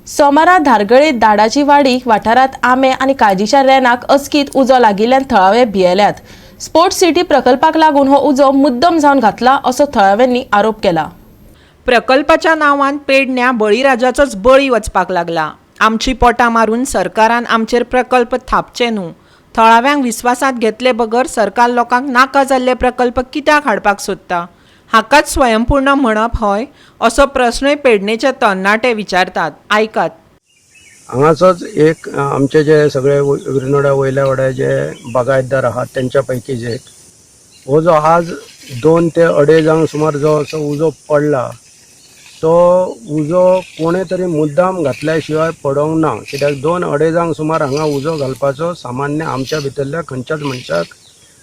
सोमारा धारगळे दाडाची वाडी वाठारांत आंबे आनी काजीच्या रेनाक अचकीत उजो लागिल्ल्यान थळावे भियेल्यात. स्पोर्ट्स सिटी प्रकल्पाक लागून हो उजो मुद्दम जावन घातला असो थळाव्यांनी आरोप केला. प्रकल्पाच्या नांवान पेडण्यां बळीराजाचोच बळी वचपाक लागला. आमची पोटां मारून सरकारान आमचेर प्रकल्प थापचे न्हू. थळाव्यांक विस्वासांत घेतले बगर सरकार लोकांक नाका जाल्ले प्रकल्प कित्याक हाडपाक सोदता? हाकाच स्वयंपूर्ण म्हणप हय, असो प्रस्नूय पेडणेचे तरणाटे विचारतात. आयकात. हांगाचोच एक आमचे जे सगळे विरनोड्या वयल्या वड्या जे बागायतदार आहात तेंच्या पैकीच एक. हो जो आज 2 ते अडेजांक सुमार जो असो उजो पडला तो उजो कोणे तरी मुद्दाम घातल्या शिवाय पडोंक ना, कित्याक 2 अडेजांक सुमार हांगा उजो घालपाचो सामान्य आमच्या भितरल्या खंयच्याच मनशाक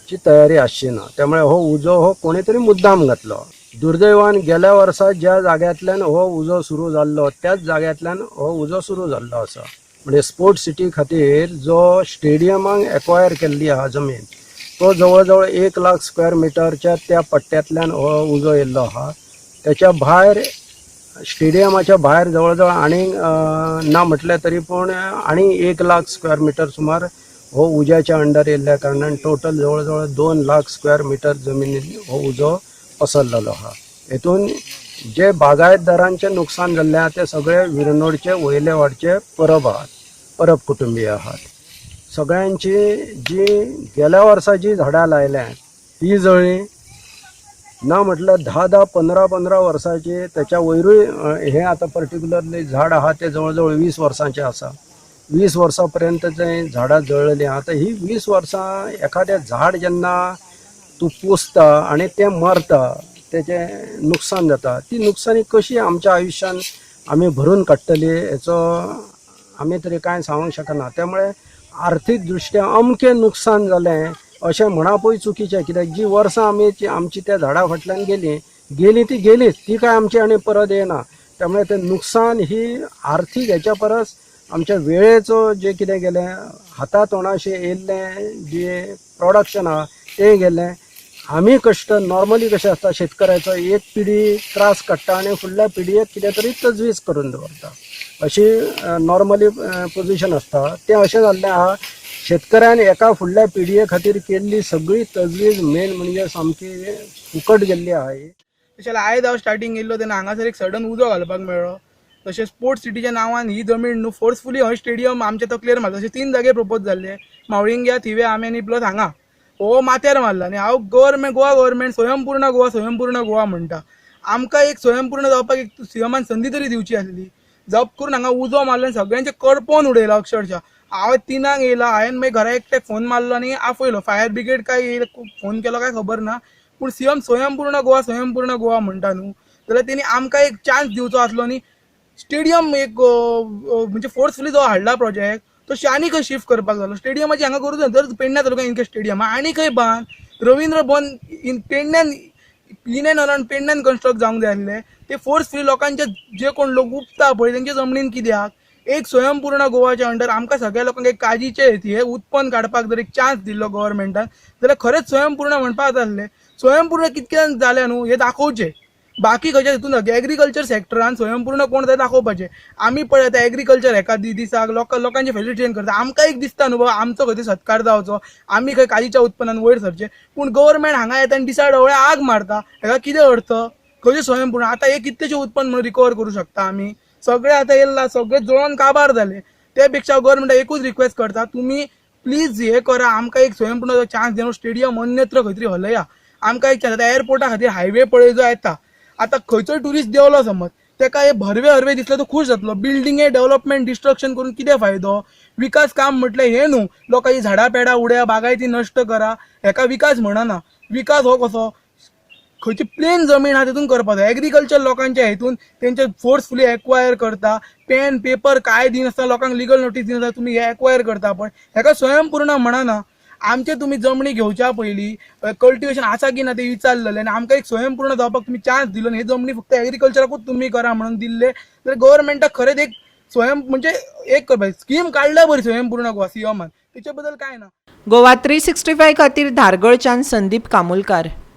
ची तयारी आसची ना. त्यामुळे हो उजो हो कोणी तरी मुद्दाम घातलो. दुर्दैवान गेल्या वर्सा ज्या जाग्यांतल्यान हो उजो सुरू जाल्लो त्याच जाग्यांतल्यान हो उजो सुरू जाल्लो आसा. म्हणजे स्पोर्ट्स सिटी खातीर जो स्टेडियमाक एक्वायर केल्ली आहा जमीन, तो जवळ जवळ 1 लाख स्क्वेअर मिटरच्या त्या पट्ट्यांतल्यान हो उजो येयल्लो आहा. त्याच्या भायर, स्टेडियमाच्या भायर जवळ जवळ आनीक ना म्हटलें तरी पूण आनीक 1 लाख स्क्वेअर मिटर सुमार हो उज्याच्या अंडर येयल्ल्या कारणान टोटल जवळ जवळ 2 लाख स्क्वेअर मिटर जमिनीत हो उजो पसरलेलो आहा. हेतून जे बागायतदारांचें नुकसान जाल्लें आहा ते सगळे विरनोडचे वयले वाडचे परब आहात, परब कुटुंबीय आहात. सगळ्यांची जी गेल्या वर्सा जी झाडां लायल्यात ती जळ्ळी. ना म्हटल्यार 10 10 15 15 वर्सांची, त्याच्या वयरूय. हें आतां पर्टिक्युलरली झाड आहा तें जवळ जवळ 20 वर्सांचें आसा. 20 वर्सां पर्यंत तें झाडां जळ्ळलीं. आतां ही 20 वर्सां एखादें झाड जेन्ना तूं पोसता आनी तें मरता, तेजें नुकसान जाता, ती नुकसानी कशी आमच्या आयुश्यान आमी भरून काडटली हेचो आमी तरी कांय सांगूंक शकना. त्यामुळे आर्थीक दृश्ट्या अमकें नुकसान जालें अशें म्हणपूय चुकीचें, कित्याक जी वर्सां आमी आमची त्या झाडा फाटल्यान गेलीं, गेलीं ती गेलीच, ती काय आमची आनी परत येना. त्यामुळे तें नुकसान ही आर्थीक हेच्या परस आमच्या वेळेचो जें कितें गेलें, हाता तोंडाशी येयल्लें जें प्रोडक्शन आहा तें गेलें. आमी कश्ट नॉर्मली कशें आसता, शेतकऱ्याचो एक पिढी त्रास काडटा आनी फुडल्या पिढयेक कितें तरी तजवीज करून दवरता, अशी नॉर्मली पोझिशन आसता. तें अशें जाल्लें आहा, शेतकऱ्यान एका फुडल्या पिढये खातीर केल्ली सगळी तजवीज मेन म्हणजे सामकी फुकट गेल्ली आहा ही. तशें जाल्यार आयज हांव स्टार्टींग येयल्लो तेन्ना हांगासर एक सडन उजो घालपाक मेळ्ळो. तशें स्पोर्ट्स सिटीच्या नांवान ही जमीन न्हू फोर्सफुली हय स्टेडियम आमच्या तकलेर मारता. तशें तीन जागे प्रपोज जाल्ले, मावळिंग्या, थिवे आमे आनी प्लस हांगा हो माथ्यार मारला. आनी हांव गव्हर्मेंट, गोवा गव्हर्मेंट स्वयंपूर्ण गोवा, स्वयंपूर्ण गोवा म्हणटा, आमकां एक स्वयंपूर्ण जावपाक एक सीएमान संदी तरी दिवची आसली. जप करून हांगा उजो मारलो आनी सगळ्यांचे करपोवन उडयला अक्षरशः. हांव 3ांक येयला, हांवें मागीर घरा एकट्याक फोन मारलो आनी आपयलो. फायर ब्रिगेड काय येयले, फोन केलो काय खबर ना. पूण सीएम स्वयंपूर्ण गोवा, स्वयंपूर्ण गोवा म्हणटा न्हू, जाल्यार तेणी आमकां एक चान्स दिवचो आसलो न्ही. स्टेडियम एक म्हणजे फोर्सफुली जो हाडला प्रोजेक्ट तो आनी खंय शिफ्ट करपाक जालो. स्टेडियमाची हांगा गरज ना. जर पेडण्या तालुक्यान इनके स्टेडियम आनी खंय बांद. रवींद्र भवन इन पेडण्यान, इन एंड अराउंड पेडण्यान कन्स्ट्रक्ट जावंक जाय आसले. ते फोर्सफुली लोकांचे, जे कोण लोक उपता पळय तेंच्या जमनीन कित्याक? एक स्वयंपूर्ण गोवाच्या अंडर आमकां सगळ्या लोकांक एक काजीचे हे उत्पन्न काडपाक जर एक चान्स दिल्लो गव्हर्मेंटान जाल्यार खरेंच स्वयंपूर्ण म्हणपाक जातलें. स्वयंपूर्ण कितक्यान जालें न्हू हें दाखोवचें. बाकी खंयच्या हितून एग्रीकल्चर सेक्टरान स्वयंपूर्ण कोण जाय दाखोवपाचें. आमी पळय आतां एग्रीकल्चर हेका दिसाक लोकांचे फेलिसिटेशन करता. आमकां एक दिसता न्हू बाबा आमचो खंय तरी सत्कार जावचो, आमी खंय काजीच्या उत्पन्नान वयर सरचें. पूण गव्हर्मेंट हांगा येता आनी दिसा ढवळे आग मारता, हेका कितें अर्थ? खंयचें स्वयंपूर्ण? आतां हे कितलेशें उत्पन्न म्हणून रिकवर करूं शकता आमी? सगळें आतां येयलां, सगळें जळोन काबार जालें. ते पेक्षा गव्हर्मेंटाक एकूच रिक्वेस्ट करता, तुमी प्लीज हे करा, आमकां एक स्वयंपूर्ण चान्स दिवन स्टेडियम अन्यत्र खंय तरी हलया. आमकां एक चान्स. आतां एअरपोर्टा खातीर हायवे पळय जो येता, आतां खंयचोय ट्युरिस्ट देंवलो समज, तेका हे हरवे हरवे दिसले तो खूश जातलो. बिल्डिंगे डेव्हलपमेंट डिस्ट्रक्शन करून कितें फायदो? विकास काम म्हटलें हें न्हू. लोकांची झाडां पेडां उडया, बागायती नश्ट करा, हेका विकास म्हणना. विकास हो कसो? खंयची प्लेन जमीन आहा तितून करपाक जाय. एग्रीकल्चर लोकांच्या हेतून तेंचे फोर्सफुली एक्वायर करता, पेन पेपर काय दिनासतना, लोकांक लिगल नोटीस दिनासतना तुमी हे एक्वायर करता पळय, हेका स्वयंपूर्ण म्हणना. आमचे तुमी जमणी घेवच्या पयलीं कल्टिवेशन आसा की ना ते विचारलेलें आनी आमकां एक स्वयंपूर्ण जावपाक तुमी चान्स दिलो आनी हे जमणी फक्त एग्रीकल्चराकूच तुमी करा म्हणून दिल्ले जाल्यार गव्हर्मेंटाक खरेंच एक स्वयं म्हणजे एक स्कीम काडल्या बरी स्वयंपूर्ण गोवा सीएमान, तेच्या बद्दल काय ना. गोवा 365 खातीर धारगळच्यान संदीप कामुलकार.